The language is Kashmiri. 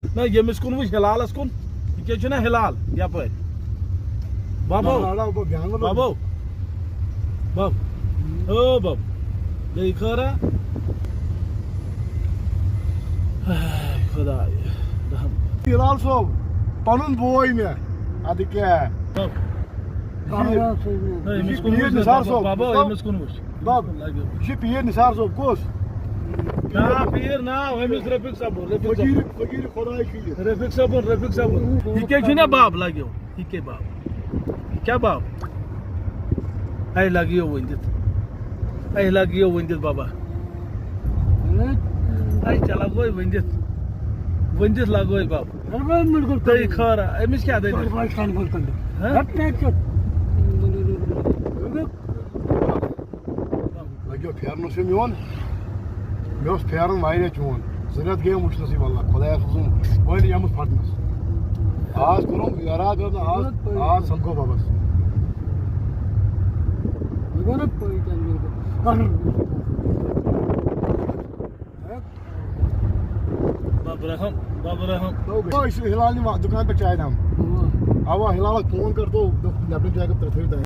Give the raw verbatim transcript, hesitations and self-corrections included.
نہ، ییٚمِس کُن وٕچھ، ہلالس کُن۔ یہِ کیٛاہ چھُ نہ ہلال یپٲرۍ؟ ببو، ببو، بب، او بب، بیٚیہِ خٲرا؟ خداے رحم۔ ہلال صٲب، پنُن بوے مےٚ، ادٕ کیٛاہ؟ بب۔ نہ، أمِس کُن وٕچھ نہ، نثار صٲب، ببو، بب۔ أمِس کُن وٕچھ۔ بب، لگیو۔ یہِ چھُ پیٖر نثار صٲب، کُس؟ نا، پیٖر نا، أمِس رفیق صٲبُن، رفیق صٲبُن۔ فقیٖر، فقیٖر خۄداے چھُ یہِ۔ رفیق صٲبُن، رفیق صٲبُن۔ یہِ کیٛاہ چھُ نا بب لگیو؟ یہِ کیٛاہ بب؟ یہِ کیٛاہ بب؟ اَے لگیو ؤنِتھ۔ اَے لگیو ؤنِتھ ببا۔ اَے ژےٚ لگوے ؤنِتھ۔ ؤنِتھ لگوے بب۔ تُہۍ خٲرا، أمِس کیٛاہ دٔلیٖل؟ ہہ؟ لگیو پھیرنس چھُ میون۔ مےٚ اوس پھیران واریاہ چون۔ زٕ رٮ۪تھ گٔیَم وٕچھنَسٕے، واللہ، خۄدایَس اوسُم وۄنۍ یَمُت پھٹنَس۔ آز کوٚرُم یراد، مےٚ دوٚپ نہ، آز، آز سَمکھو بَبَس۔ بب رحم، بب رحم۔ أسۍ چھِ ہِلال نِوان دُکان پٮ۪ٹھ چاے دام۔ اَوا، ہِلالَس فون کَر تو، دوٚپ، لٮ۪پٹَن چاے کَپ ترٛےٚ تھٲیِو تۄہہِ۔